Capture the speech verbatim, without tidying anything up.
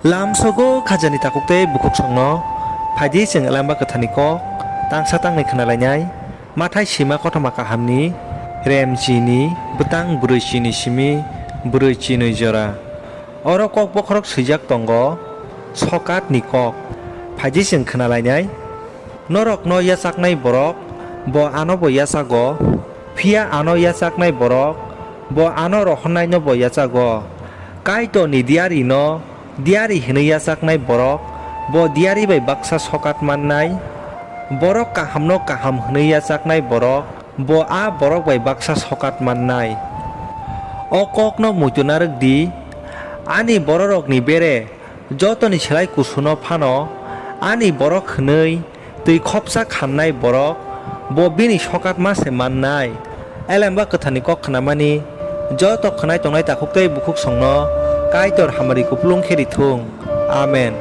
Lamsogo khajani takhuk tei bukhuksongno phaidi chwng Elemba Kwtharni kok tangsa tangnwi khwnalainai. Mathai sima kothoma kahamni, rem chini, bwtang brwi chini simi, brwi chinwi jora. Oro kok bokhorok swijak tongo, sokatni kok. Phaidi chwng khwnalainai. Norokno yachaknai borok, bo anobo yachago, phiya ano yachaknai borok, bo ano rohornainobo yachago. Kaitorni diyarino diyari hwnwi yachaknai borok, bo diyari bai baksa sokat mannai. Borok kahamno kaham hwnwi yachaknai borok, bo a borok bai baksa sokat mannai. O kokno muitu narwk di, ani bororokni bere jotoni slai kusuno phano ani borok hwnwi twi khopsa khamnai borok bo bini sokatma se mannai. Elemba Kwtharni kok khnamani joto khwnai tongnai takhuk tei bukhuksongno Kaitor hamari kupulung khe ri thung. Amen.